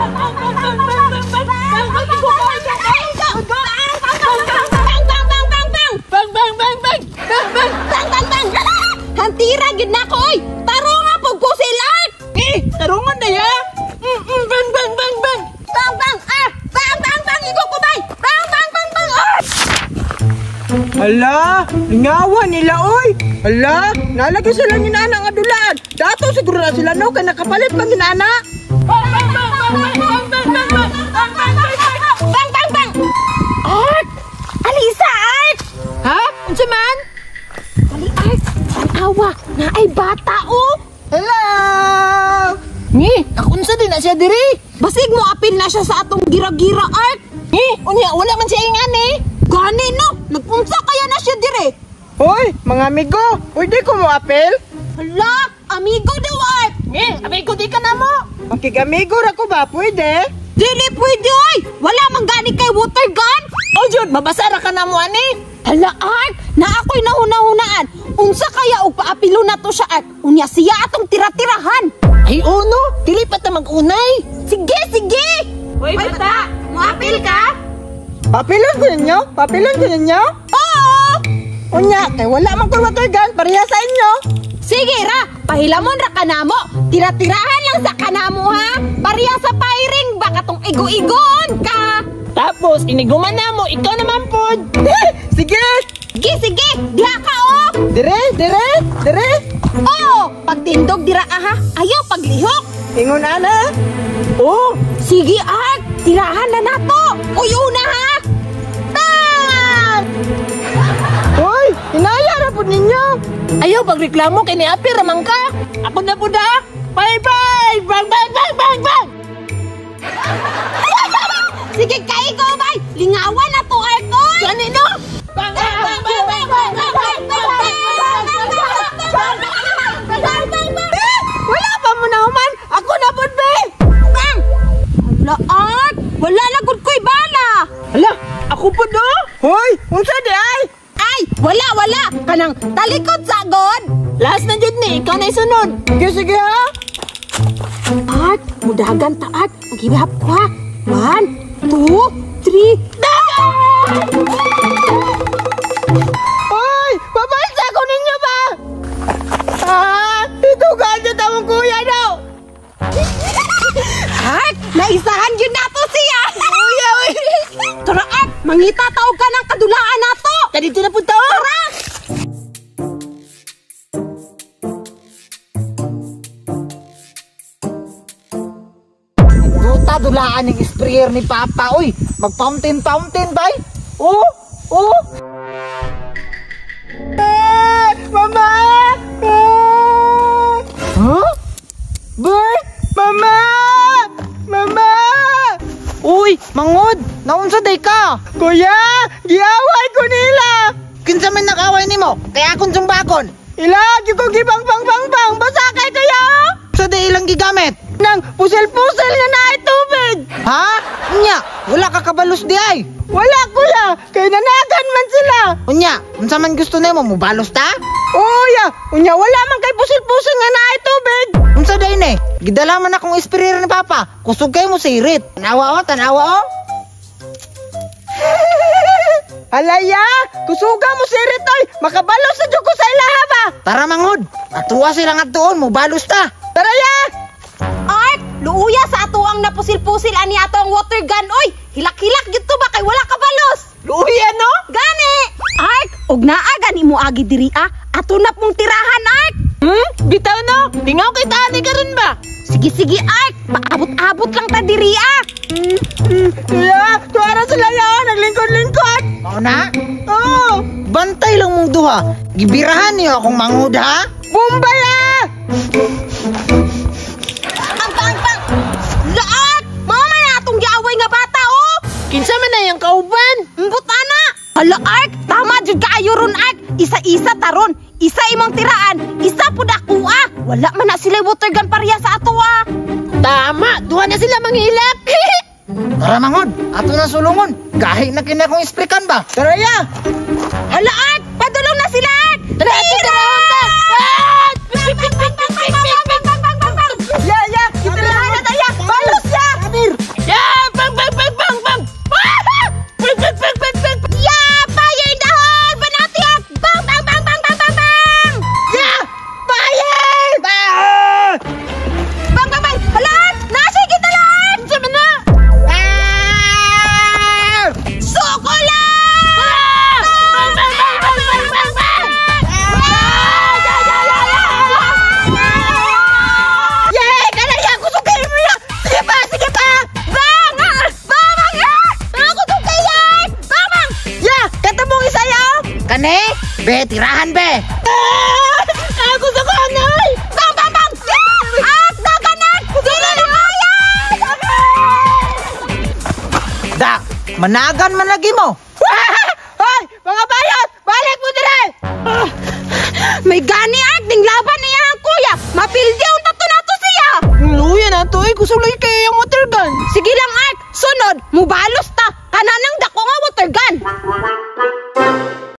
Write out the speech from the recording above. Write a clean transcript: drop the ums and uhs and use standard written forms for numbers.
Bang, bang, bang, bang, bang, bang, bang, bang, bang. Bang, bang, bang, bang! Bang, bang! Bang, bang, bang. Hantira gyud na ko oy. Taro nga pug pusil, Art. Eh, tarungon na ya! Bang, bang, bang, bang! Bang, bang, ah! Bang, bang, bang! Igo ko bay! Bang, bang, bang, bang! Ah! Hala, lingawan nila oy. Hala, nalagi sila ni nana nga dulaan. Dato siguro na sila no kay nakapalit man ni nana. Bang, bang, bang, bang, bang, bang, bang, bang, bang! Bang, bang, bang, bang! Bang, bang, bang! Art! Alisa, Art! Ha? Unsa man? Ali, Art! Tanawa! Naay bata, oh! Hello. Ngi, nakunsa din na siya diri. Basig mo apil na siya sa atong gira-gira, Art! Ngi, unya wala man siya ingan eh. Gani no! Nag-unsa kaya na siya dire? Hoy, mga amigo, pwede ko mo apel? Hala! Amigo daw, Art! Ngi, amigo di ka na mo. Makigamigo ra ko ba pwede? Dili pwede, oy! Wala man gani kay water gun! O jud, mabasa ra ka na mo ani. Hala, Art! Na ako'y nahuna-hunaan! Unsa kaya og paapilo na to siya, Art? Unya siya atong tira-tirahan! Ay uno, dili pa ta mag-unay. Sige, sige! Hoy, bata, Muapil ka? Papilon ko ninyo? Papilon ko ninyo? Oo! Unya, kay wala man ko'y water gun pareha sa inyo. Sige ra, pahilamon ra kanamo. Tira-tirahan lang sa kanamo ha. Pareha sa firing baka tong igo-igoon ka. Tapos iniguman na mo, ikaw naman pod. Sige, Sige, sige, diha ka oh. dire, dire, dire. Oo, pagtindog dira ka ha. Ayaw paglihok. Ingon ana. Oh, Sige, Art, tirahan na nato. Uy, una ha. Bang! Hoy, hinaya ra pud ninyo. Ayaw pagreklamo kay ni Api ramang ka. Ako na pud ha. Bye bye. Bang bang bang bang bang. Sige, kaigo bay. Lingawan na to, Art, oy. Gani no? Bang bang bang bang bang bang bang bang bang bang bang bang. Eh, wala pa mo na human. Ako na pud be. Bang! Hala, Art! Wala na gud ko'y bala! Hala, ako pud oh. Hoy, unsa di ay? Ay! Wala, wala! Kanang talikod sa god! Last na jud ni, ikaw na isunod. Sige, sige ha. Art, mudagan ta, Art! Maghibahap ko ha! 1, 2, 3, dagan! Hoy, pabalsa ko ninyo ba? Ah, ito ganyo tamong kuya daw. Art, naisahan yun nato siya! Uya, uy. Tara, Art! Mangita taog ka ng kadulaan nato! Ta dito na pud ta. oh. Tara! Duta dulaan ng sprayer ni Papa oy. Mag fountain fountain bay. Oh, oh. Eh, mama! Eh, Huh? Bert? Mama! Mama! Uy, mangod. Naunsa day ka? Kuya, giaway ko nila. Kinsa man nakaway nimo? Kaya akong sumbakon. Ila, ko gibang bang bang bang. Basa kay kaya. Sa day ilang gigamit? Nang pusel-pusel nga naay tubig. Ha? Unya, wala ka kabalos di ay. Wala kuya, kay nanagan man sila. Unya, unsa man gusto nimo mubalos ta? Uya, unya wala man kay pusel-pusel nga naay tubig. Unsa day ni? Gidala man akong sprayer ni Papa. Kusog kay mo sirit. Tanawa oh, tanawa oh. Alaya, kusuga mo sirit oy. Makabalos sa jud ko sa ilaha ba. Tara mangod. Atuwa sila nga tuon, mubalos ta. Tara ya. Art, luuya sa ato ang napusil-pusil ani ato ang water gun oy. Hilak-hilak gyud to ba kay wala ka balos. Luya no? Gani! Art, og naa gani mo agi diri ah. Ato na pong tirahan, Art. Hmm? Bitaw no? Lingaw kay tani karon ba? Sige, sige, Art. Paabot-abot lang ta diri ah. Kuya, tuara sila ya, naglingkod-lingkod. Mao na? Oh, Bantay lang mong duha. Gibirahan niyo akong mangod ha? Bombay ah! Bang, bang, bang! Laat! Mao man na atong giaway nga bata oh. Kinsa man na yang kauban? Mbut ana. Hala, Art, tama jud kaayo ron, Art. Isa-isa taron. Isa imong tiraan, isa pud ako ah. Wala man na sila water gun pareha sa ato ah. Tama, duha na sila manghilak. Tara mangod, ato na sulungon. Gahi na kini akong isprikan ba? Tara ya! Hala, Art, padulong na sila, Art. Tara, ato tara ta. Ah! Pik pik pik pik pik pik pik. Ya, ya! Kitirahan na tayo! Balos ya! Be, tirahan be. Ah! Ako sa kanay! Bang, bang, bang! Ah! Ak, daganan! Dili na kaya! Da, managan man lagi mo. Hoy, mga bayot, balik mo dire. May gani, Ark, ning laban niya ang kuya. Mapildi ang tato nato siya. Luya na to, eh. Kusog lagi kayo yung water gun. Sige lang, Ark, sunod, mubalos.